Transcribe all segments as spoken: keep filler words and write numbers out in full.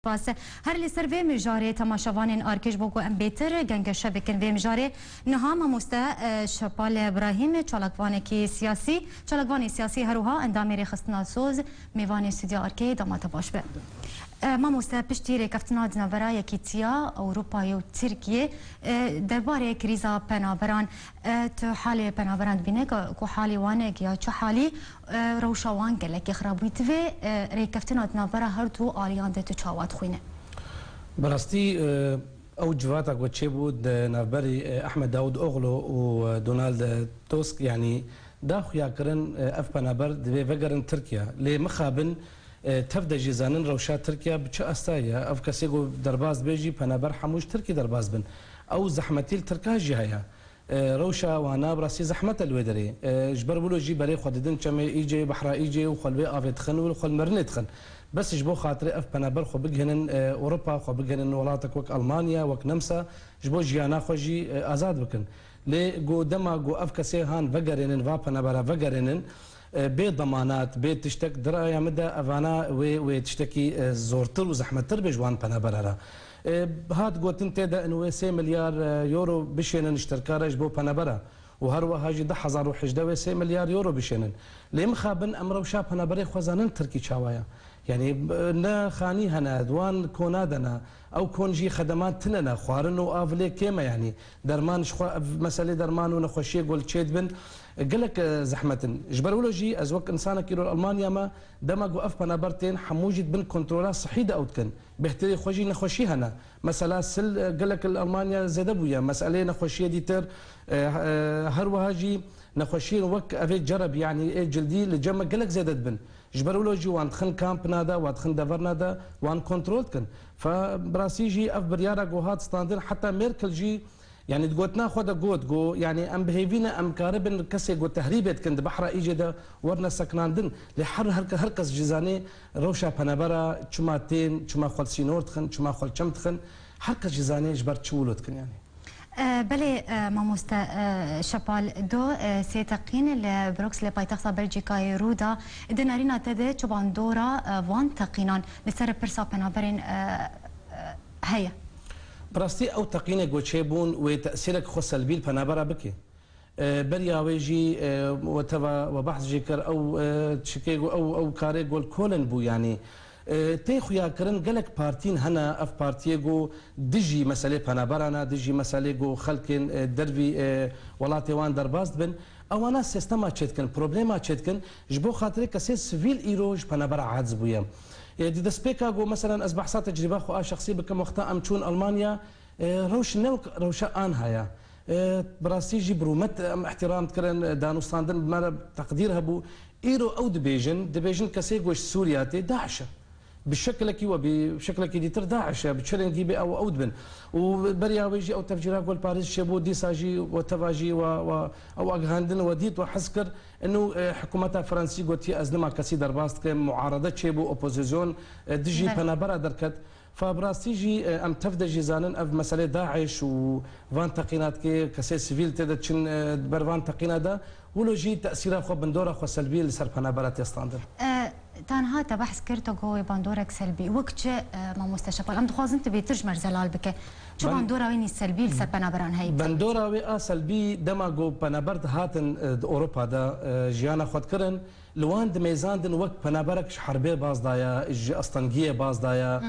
Spas. Her li ser vê mijarê temaşevanên Arkiş bû ku em bêtir gengeşe bikin vê mijarê. Niha mamoste, e, Şepal Brahîm, çalakvanekî siyasî, çalakvanê siyasî her wiha endamê Rêxistina Soz, mêvanê Stûdyo Arkê, dema te baş be. E, mamoste, piştî rêkeftina di navbera Yekîtiya Ewropayê û Tirkiyê, e, derbarê krîza penaberan, e, tu halê penaberan dibîne ku, ku halê wan e ya çi halî, e, rewşa wan gelekî xirab bû. Di vê, e, rêkeftina di navbera her du aliyan de tu çawa dixwîne? Bi rastî, e, ew civata ku çêbû di navberî, e, Ahmed Davutoğlu û, e, Donald Tusk, yanî da xuyakirin, e, ev penaber divê vegerin Tirkiye. Lê mixabin, e, tev de jî zanin rewşa Tirkiye bi çi astayî ye. Ev kesê ku derbas dibe jî penaber hemû ji Tirkî derbas bin. Ew zehmetî li Tirka jî heye. E, rewşa wana bi rastî zehmet e li wê derê. E, ji ber wilo jî berê xwe didin çemê Îcê, behra Îcê û xwe li wê avê dixin û li xwe li mirinê dixin. Bes ji bo xatirê ev penaber xwe bigihinin, e, Ewropa, xwe bigihinin welatek wek Almanya, wek Nemsa, ji bo jiyana xwe jî, e, azad bikin. Lê ku dema ku ev kesê han vegerênin, va penabera vegerênin, e, bê demanat, bê tiştek, di raya min de evana wê, wê tiştekî, e, zortir û zehmettir bê ji wan penabera re. E, hat gotin tê de in wê sê milyar, e, euro bişênin ji Tirka re ji bo penabera. Û her wiha jî du hezar û hejdeh wê sê milyar euro bişênin. Lê mixabin em rewşa penaberê xwe zanin Tirkî çawa ye. Yanî, b-, ne xanî hene, di wan kona de ne. Ew kon jî xedeman tune ne, xwarin û av lê kêm e yanî. Derman ji xwe, ev meselê derman û nexweşiyê ku li çê dibin, gelek, e, zehmet in. Ji ber wilo jî ez wek insanekî li Almanya me, dema ku ev penaber tên, hemû jî di bin kontrola sihî de ew dikin. Bêhtirê xwe jî nexweşî hene. Mesela sil, e, gelek li Almanya zêde bûye. Meseleyê nexweşiyê dîtir, e, e, her wiha jî nexweşiyên wek evê cereb, yanî ê cildî li cem me gelek zêde dibin. Ji ber wilo jî wan dixin kampina de, wan dixin deverna de, wan kontrol dikin. Fe bi rastî jî ev biryara ku hat standin, heta Merkel jî, yanî di gotina xwe de got, got, yanî em bi hêvî ne, em karibin kesê ku tehrîbê dikin di behra Îcê de werine sekinandin. Lê her, her, her kes jî zanê rewşa penebera çima tên, çima xwe li sînor dixin, çima xwe li çem dixin. Her kes jî zanê ji ber çi wilo dikin yanî. E, belê, e, mamoste, e, Şepal, do, e, sê teqîn li Bruxelles, paytexta Belcîkayê rû da. Di nerîna te de çi bandora, e, van teqînan li ser pirsa penaberên, e, e, heye? Bi rastî ew teqînê ku çêbûn wê tesîrek xwe selbî li penabera bike. E, beriya wê jî, e, we teva we behs jî kir, ew, e, çikê ku ew, ew karê ku li Kolin bû, yanî, e, tê xuyakirin gelek partîn hene, ev partiyê ku dijî meselê penaberan e, dijî meselê ku xelkên, e, dervî, e, welatê wan derbas dibin. Ewana sîstema çêdikin, problema çêdikin, ji bo xatirê kesê sivîl îro ji penabera aciz bûye. E, di destpêka ku, meselen, ez behsa tecrîba xwe a şexsî bikim, wexta em çûn Almanya, e, rewş ne wek rewşa anha ye. E, bi rastî jî bi rûmet em îhtîram dikirin, e, danûstandin bi me re teqdîr hebû. Îro ew dibêjin, dibêjin kesê ku ji Sûriya tê, DAIŞ e. Bi şekilekî we bî, bi şekilekî dîtir DAIŞ e, bi çi rengî bê ew, ew dibin. Û beriya wê jî ew tefcîra ku li Parîs çêbû, dîsa jî we teva jî we, we, ew agihandin we dît, we hez kir. Ino, e, hikûmeta Fransî gotiye, ez nima kesî derbas dikim, muarede çêbû, opozîsyon, e, dijî Belê. penabera derket. Fa bi rastî jî, e, em tev de jî zanin ev meselê DAIŞ û van teqînatkê kesê sivîl tê de çin, e, ber van teqîna de, wilo jî tesîra xwe, bindora xwe selbî li ser penabera tê standin. E, tanha te behs kir, te got wê bandorek selbî. Wek çi, e, mamoste Şepal? Em dixwazin tu bêtir ji me re zelal bike. Çi Ben- bandora wê nî selbî li ser penaberan heye? Bandora wê a selbî dema ku penaber dihatin, e, di Ewropa de, e, jiyana xwe dikirin, li wan dimêzandin wek penaberek ji herbê baz daye, ji astengiyê baz daye.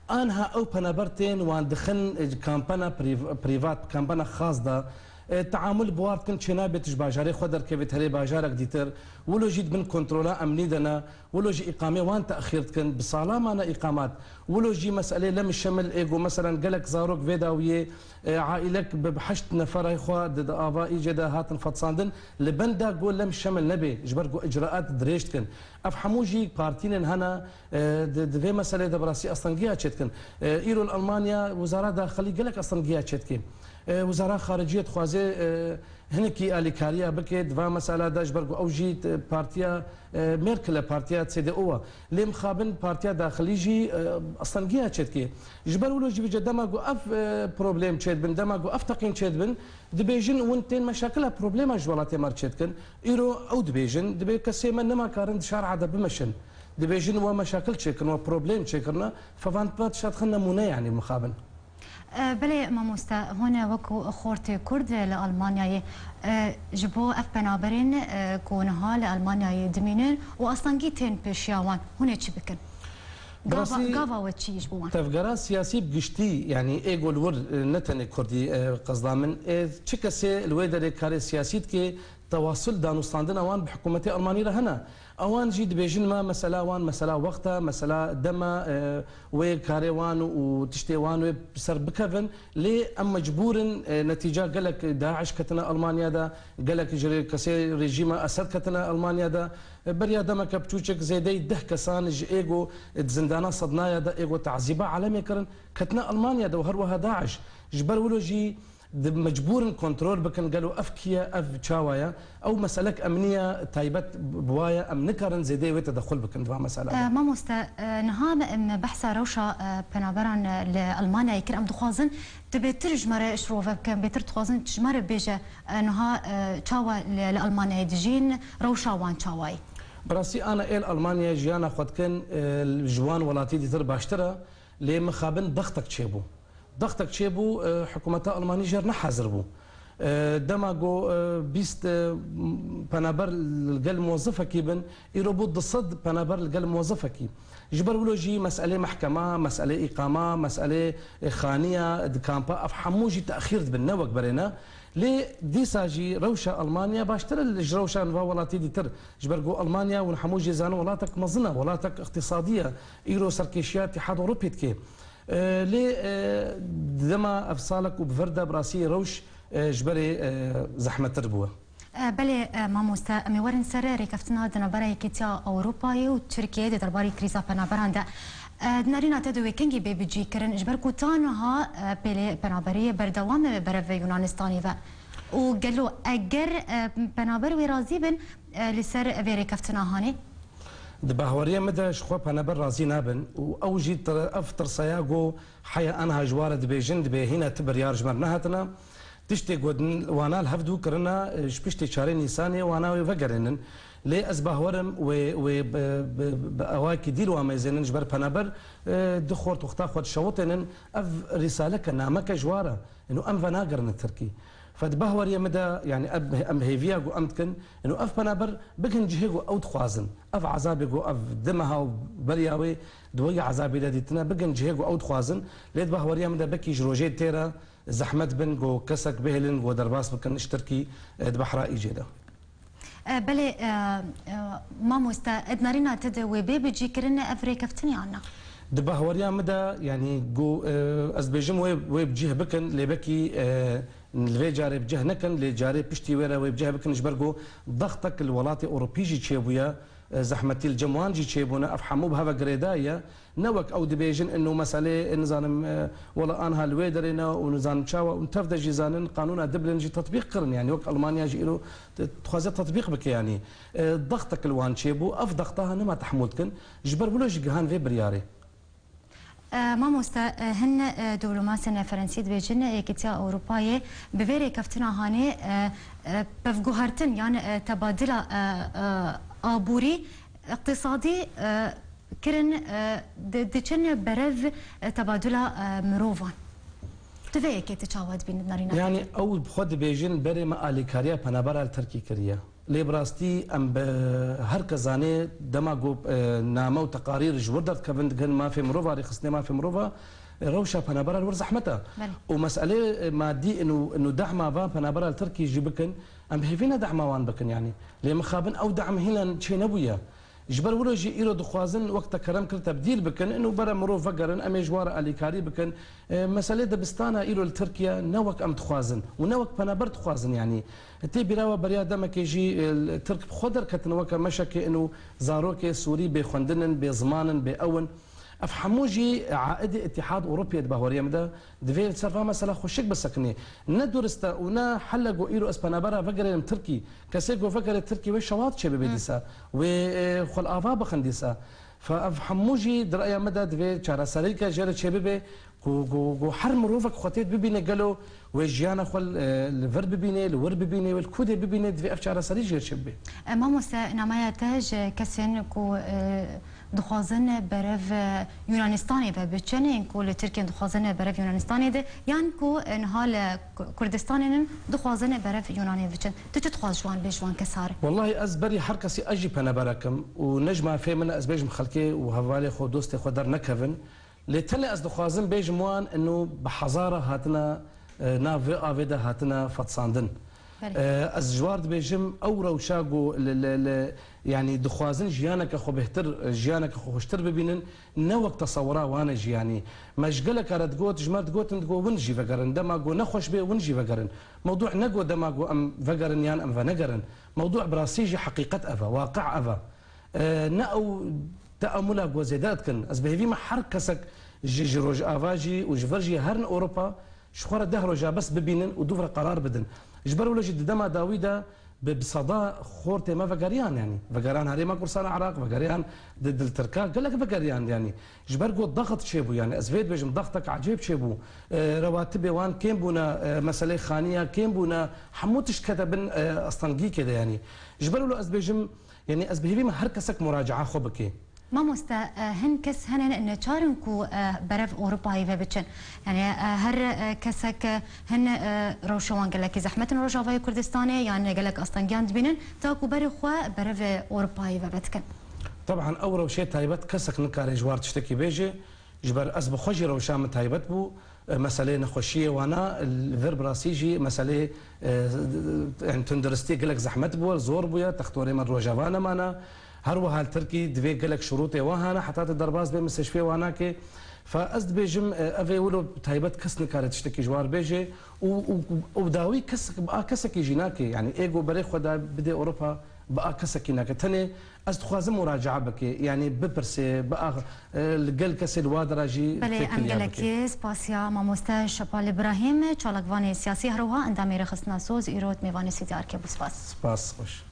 Anha ew penaber tên wan dixin, e, kampana prîv-, prîvat, kampana xas de, e, teamul bi wan dikin, çênabe tu ji bajarê xwe derkevî, tu herê bajarek dîtir, wilo jî di bin kontrola emnî de ne, wilo jî îqamê wan texîr dikin, bi sala mane îqamat, wilo jî meselê lem şemil ê ku, meselen, gelek zarok vê dawiyê, e, aîlek bi, bi heşt neferê xwe di, di ava Îcê de hatin fetisandin, li benda ku lem şemil nebê, ji ber ku icraat dirêj dikin. Ev hemû jî partînên hene, e, di, di vê meselê de bi rastî astengiya çêdikin. E, îro li Almanya Wizara Daxilî gelek astengiya çêdike. E, Wizara Xariciyê dixwaze, e, hinekî alîkariya bike di va mesela de, ji ber ku ew jî, e, partiya, e, Merkel e, partiya C D U e. Lê mixabin partiya daxilî jî, e, astengiya çêdike. Ji ber wilo jî vêce dema ku ev, e, problem çêdibin, dema ku ev teqîn çêdibin, dibêjin hûn tên meşakila problema ji welatê me re çêdikin. Îro ew dibêjin, dibê kesê me nema karin di şara de bimeşin. Dibêjin we meşakil çêkirin, we problem çêkirine, fe van, van tişta dixin nemûne, yanî mixabin. E, belê mamoste, hûn wekû xortê Kurd li Almanyayê, e, ji bo ev penaberên, e, ku niha li Almanyayê dimînin û astengî tên pêşiya wan, hûn ê çi bikin? Gava, Birasî gava we çi ye ji bo wan? Tevgera siyasî bi giştî, yanî ê ku li wir, e, ne tenê Kurdî, e, qezda min, ê çi kesê li wê derê karê siyasî dike, tewasul danûstandina wan bi hikûmetê Almanî re hene. Ewan jî dibêjin me mesela wan, mesela wext e, mesela dem e, e, wê karê wan û tiştê wan wê bi ser bikevin. Lê em mecbûr in, e, netîca gelek DAIŞ ketine Almanya de, gelek ji rê-, kesê rejîma Esed ketine Almanya de. E, beriya demeke piçûçik zêdeyî deh kesan ji ê ku di zindana Sednaya de ê ku tazîba alemê kirin, ketine Almanya de û her wiha DAIŞ. Ji ber wilo jî di mecbûr in kontrol bikin, gelo ev kî ye, ev çawa ye? Ew meselek emnî ye, taybet bi wa ye, em nikarin zêdeyê wê tedaxul bikin di van mesele de. E, mamoste, e, niha me, em behsa rewşa, e, penaberan, e, li Almanyayê kir. Em dixwazin tu bêtir ji me re şirove bikin, bêtir dixwazin tu ji me re bêje, e, niha, e, çawa li, li Almanyayê dijîn, rewşa wan çawa ye? Bi rastî ana ê li Almanyayê jiyana xwe dikin, e, ji wan welatî dîtir baştir e, lê mixabin dextek çêbû. Dextek çêbû, e, hikûmeta Almanî jê re ne hazir bû. E, dema ku, e, bîst, e, m-, penaber li gel muwezifekî bin, îro bû du sed penaber li gel muwezifekî. Ji ber wilo jî meselê mehkema, meselê îqama, meselê, e, xaniya di kampa, ev hemû jî texîr dibin, ne wek berê ne. Lê dîsa jî rewşa Almanya baştir e ji rewşa niva welatî dîtir. Ji ber ku Almanya hûn hemû jî zanin welatek mezin e, welatek îqtîsadî ye. Îro serkêşiya Îtîhad Ewropê dike. E, lê, e, dema ev salek û bi vir de bi rastî rewş, e, ji berê, e, zehmettir bû. E, belê, e, mamoste, em ê werin ser rêkeftina di navbera Yekîtiya Ewropayê û Tirkiyeyê di derbarê krîza penaberan de. E, di nerîna te de wê kengî bê bicîkirin, ji ber ku ta niha, e, pêlê penaberiyê berdewam e berev Yunanistanê ve. Û gelo eger, e, penaber wê razî bin, e, li ser vê rêkeftina hanê? Di bahweriya min de ji xwe penaber razî nabin û ew jî tir-, ev tirseya ku heya aniha ji wa re dibêjin, dibê hîna ti biryar ji me re nehatine. Tiştê ku din wana li hev dû kirine, e, ji piştê çarê Nîsanê wana wê vegerênin. Lê ez bahwerim wê, wê bi, bi, bi awayekî dî li wan mêzênin ji ber penaber, e, du xort wexta xwe dişewitênin. Ev rîsaleke, nameke ji wa re. Ino em venagerine Tirkî. Fe di bahweriya min de, yanî em, em hêviya ku em dikin, ino ev penaber bigin cihê ku ew dixwazin. Ev ezabê ku ev du meha û beriya wê di wê ezabê de dîtine, bigin cihê ku ew dixwazin. Lê di bahweriya min de bekî ji rojê tê re zehmet bin ku kesek bihêlin ku derbas bikin ji Tirkî, e, di behra îcê de. E, belê, e, e, mamoste, di nerîna te de wê bê bicîkirin ev rêkeftin yan na? Di bahweriya min de, yanî, ku, e, ez dibêjim wê, wê bi cih bikin, lê bekî, e, li vê carê bi cih nekin, lê carê piştî wê re wê bi cih bikin, ji ber ku dextek li welatê Ewropî jî çêbûye, e, zehmetî li cem wan jî çêbûne, ev hemû bi hev ve girêdayî ye. Ne wek ew dibêjin, ino meselê, e, nizanim, e, wela anha li wê derê ne û nizanim çawa û tev de jî zanin, qanûna Dublin jî tetbîq kirin, yanî wek Almanya jî îro te-, dixwaze tetbîq bike, yanî, e, dextek li wan çêbû, ev dexta ha nema tehmûl dikin, ji ber wilo jî gihan vê biryarê. E, mamoste, e, hin, e, diplomasên Ferensî dibêjin, e, Yekîtiya Ewropayê bi vê rêkeftina hanê, e, e, pevguhertin yan, e, tebadila, e, e, aborî, îqtîsadî, e, kirin, e, di-, diçin berev, e, tebadula, e, mirovan. Tu vê yekê tu çawa dibînî di nerîna te de? Yanî ew bi xwe dibêjin berê me alîkariya penabera li Tirkî kiriye. Lê bi rastî em bi her kes zanê dema ku, e, name û teqarîr ji wir derdikevin, digihên mafê mirova, rêxistinê mafê mirova, e, rewşa penabera li wir zehmet e. Belê. Û meselê, e, madî ino, ino dehma van penabera li Tirkî jî bikin, em hêvî ne dehma wan bikin yanî. Lê mixabin ew dehm hînan çê nebûye. Ji ber wilo jî îro dixwazin wek te kerem kir tebdîl bikin, ino bere mirov vegerin, em ê ji wan re alîkarî bikin. E, meselê dibistana îro li Tirkiye ne wek em dixwazin û ne wek penaber dixwazin yanî. Tê bîra we beriya demekê jî, e, Tirk bi xwe derketin weke meşekê ino zarokê Sûrî bê xwendin in, bê ziman in, bê ew in. Ev hemû jî aidê Îtîhad Ewropê di bahweriya min de divê li ser va mesela xweşik bisekinê. Ne durist e û ne hel e ku îro ez penabera vegerênim Tirkî. Kesê ku vegerê Tirkî wê şewat çêbibe dîsa. Wê, e, xwe li ava bixin dîsa. Fe ev hemû jî di raya min de divê çareserîke jê re çêbibe. Ku, ku, ku her mirovek xwe tê bibîne gelo wê jiyana xwe li, li vir bibîne, li wir bibîne, wê li kûdê bibîne, divê ev çareserî jê çê bibe. E, mamoste, nameya te ji kesên ku, e, dixwazin berev, e, Yunanistanê ve biçin, yên ku li Tirkiye dixwazin berev Yunanistanê de, yan ku, e, niha li Ku-, Kurdistanê nin dixwazin berev Yunanê biçin. Tu çi dixwaz ji wan bê, ji wan kesa re? Wellahî ez berî her kesî ez jî peneberek im û ne ji mafê min e ez bêjim xelkê û hevalê xwe, dostê xwe dernekevin. Lê tenê ez dixwazim bêjim wan ino bi hezara hatine, e, nav vê avê de hatine fetsandin. Belê. E, ez ji war dibêjim ew rewşa ku li, li, li, yanî dixwazin jiyaneke xwe bêhtir, jiyaneke xwe xweştir bibînin, ne wek tesewira wan e jiyanî. Me ji geleka re digot, ji me re digotin, digot, win jî vegerin. Dema ku nexweş bê, win jî vegerin. Mewdû ne ku dema ku em vegerin yan em venegerin. Mewdû bi rastî jî heqîqet ev e, waqî ev e. E, ne ew teamula ku zêde dikin. Ez bi hêvî me her kesek ji, ji Rojava jî û ji vir jî herin Ewropa, ji xwe re deh roja bes bibînin û dûv re qerar bidin. Ji ber wilo jî di dema dawî de bi, bi seda xortê me vegeriyan, yanî vegeran Herêma Kurdistana Iraq, vegeriyan di, di li Tirka, gelek vegeriyan, yanî ji ber ku daxit çêbû, yanî ez vê dibêjim daxtek ecêb çêbû. E, rewatibê wan kêm bûne, e, meselê xaniya kêm bûne, hemû tişt kete bin, e, astengîkê de, yanî ji ber wilo ez dibêjim, yanî ez bi hêvî me her kesek muracaa xwe bike. Mamoste, e, hin kes hene neçar in ku, e, berev Ewropayê ve biçin. Yanî, e, her, e, kesek, e, hin, e, rewşa wan gelekî zehmet in Rojavayê Kurdistanê, yan gelek astengiyan dibînin, ta ku berê xwe berev Ewropayê ve vedikin. Teban ew rewşê taybet kesek nikare ji war tiştekî bêje. Ji ber ez bi xwe jî rewşa min taybet bû. E, meseleyê nexweşiyê wana, li vir bi rastî jî meseleyê, e, yanî tunduristiyê gelek zehmet bûye, zor bûye, textorê me Rojava nemane. Her wiha li Tirkî divê gelek şurûtê wan hene, heta tu derbas bê mistişfê wan nake. Fa ez dibêjim, e, ev ê wilo taybet kes nikare tiştekî ji war bêje û, û, û dawî kes, bi a kesekî jî nake. Yanî ê ku berê xwe da bidê Ewropa, bi a kesekî nake. Tenê ez dixwazim muracaa bike, yanî bipirsê, bi a, e, li gel kesê li wa dera jî Belê, em fêkiriya bike. Gelekî spasiya mamoste Şepal Îbrahîm, çalakvanê siyasî, her wiha endamê Rêxistina Soz, îro di mêvanê Sîdî Arkê bû. Spas. Spas, xweş.